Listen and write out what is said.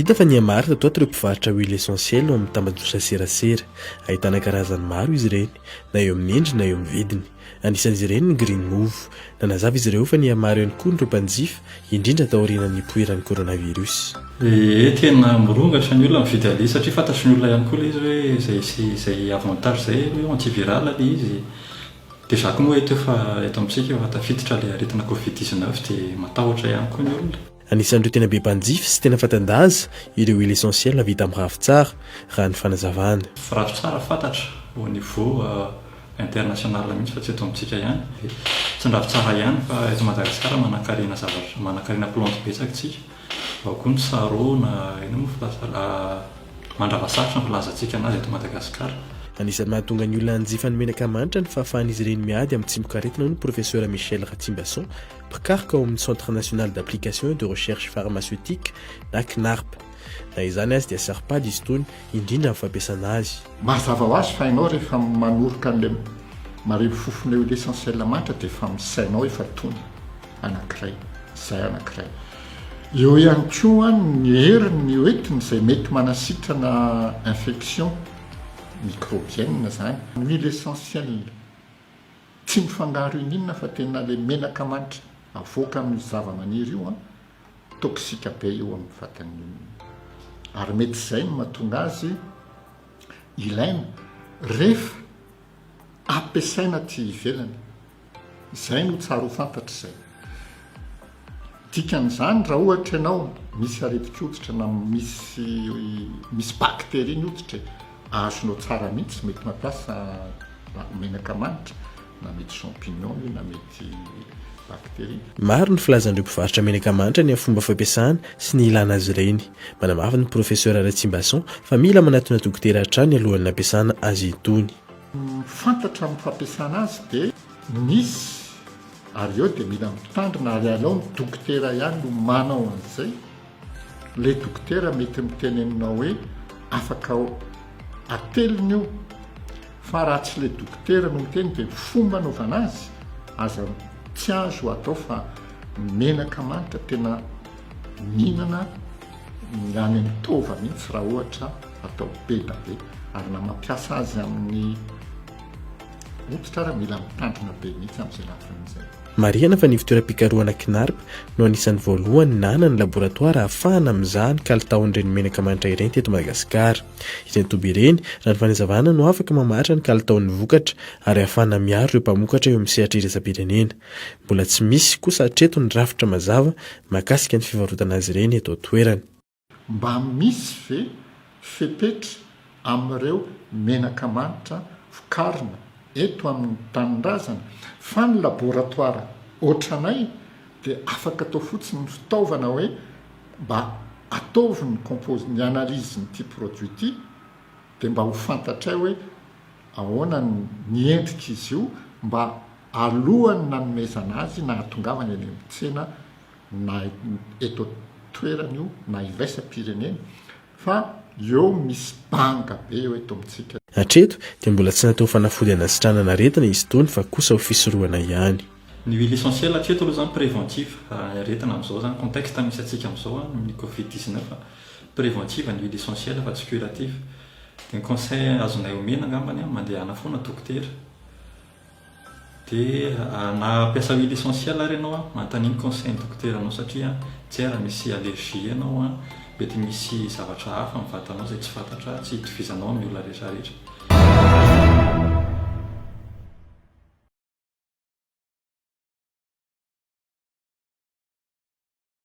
Hita fa nihamaro tato ato ireo mpivarotra huile essentielle ao amin'ny tambajotra serasera. Ahitana karazany maro izy ireny, na eo amin'ny endriny na eo amin'ny vidiny. Anisan'izy ireny ny Green Move. Nanazava izy ireo fa nihamaro ihany koa ireo mpanjifa, indrindra taorian'ny nipoiran'ny coronavirus. Ee, tena mirongatra ny olona mividy an'ilay izy satria fantatry ny olona ihany koa ilay izy hoe izay izay avantage izay hoe antiviral ilay izy. Déjà koa moa eto efa eto amintsika efa tafiditra ilay aretina covid 19 dia matahotra ihany koa ny olona. Anisan'ireo tena be mpanjifa sy tena fatan-daza ireo huile essentielle vita amin'ny ravintsara, raha ny fanazavana. Ravintsara fantatra au niveau international mihitsy fa tsy eto amintsika ihany. Tsy ny ravintsara ihany fa eto Madagasikara manankarena zavatra, manankarena plante betsaka isika. Ao koa ny sarôna, inona moa filaza, mandrava sarotra ny filazantsika anazy eto Madagasikara. Anisan'ny mahatonga ny olona hanjifa ny menaka manitra ny fahafahan'izy ireny miady amin'ny tsimokaretina hoy ny Professeur Michel Ratsimbason, mpikaroka ao amin'ny Centre National d'Application et de Recherche Pharmaceutique na CNARP. Na izany aza dia saro-pady izy itony, indrindra amin'ny fampiasana azy. Mazava ho azy fa ianao rehefa manoroka an'ilay marivo fofona huile essentielle manitra dia efa misainao efa tony anankiray, izay anankiray. Eo ihany koa ny heriny hoentiny izay mety manasitrana infection microbienne izany. Ny huile essentielle tsy mifangaro ininona fa tena ilay menaka manitra avoaka amin'io zavamaniry io an, toxique be eo amin'ny vatan'ny olona. Ary mety izay no mahatonga azy ilaina rehefa ampiasaina aty ivelany. Izay no tsara ho fantatra izay. Dikan'izany raha ohatra ianao misy aretin-koditra na misy misy bactérie ny hoditra e, azonao tsara mihitsy mety mampiasa menaka manitra na mety champignon io na mety bactérie. Maro ny filazan'ireo mpivarotra menaka manitra ny amin'ny fomba fampiasana sy ny ilana azy ireny. Manamafy ny Professeur Ratsimbason fa mila manatona dokotera hatrany alohan'ny hampiasana azy itony. Ny fantatra amin'ny fampiasana azy dia misy ary eo dia mila mitandrina ary aleo ny dokotera ihany no manao an'izay, ilay dokotera mety miteny aminao hoe afaka atelina io fa raha tsy ilay dokotera no miteny dia ny fomba anaovana azy aza tsy azo atao fa menaka manitra tena mihinana ny any amin'ny taova mihitsy raha ohatra atao be da be ary na mampiasa azy amin'ny hoditra ary mila mitandrina be mihitsy amin'izay lafiny izay. Marihana fa ny ivontoeram-pikarohana Cnarp no anisan'ny voalohany nanana ny laboratoara ahafahana mizaha ny kalitaon'ireny menaka manitra ireny teto Madagasikara. Ireny toby ireny, raha ny fanazavana, no afaka mamaritra ny kalitaon'ny vokatra ary ahafahana miaro ireo mpamokatra eo amin'ny sehatra iraisam-pirenena. Mbola tsy misy kosa hatreto ny rafitra mazava mahakasika ny fivarotana azy ireny eto an-toerana. Mba misy ve fepetra amin'ireo menaka manitra vokarina eto amin'ny tanindrazana fa ny laboratoara otranay dia afaka atao fotsiny ny fitaovana hoe mba ataovy ny compose ny analyse n'ity produit ity dia mba ho fantatray hoe ahoana ny endrik'izy io mba alohan'ny nanomezana azy nahatongavany eny amin'ny tsena na eto an-toerana io na iraisam-pirenena fa eo misy banga be eo eto amintsika. Hatreto dia mbola tsy natao fanafody hanasitranana aretina izy itony fa kosa ho fisorohana ihany. Ny huile essentielle hatreto aloha izany préventive ny aretina amin'izao izany contexte misy antsika amin'izao amin'ny covid 19 préventive ny huile essentielle fa tsy curative dia ny conseil azonay omena angambany mandehana foana dokotera Dia na hampiasa huile essentielle ary ianao an, manontania ny conseil ny dokoteranao satria tsy hay raha misy allergie ianao an, mety misy zavatra hafa amin'ny vatanao izay tsy fantatra, tsy itovizanao amin'ny olona rehetra rehetra.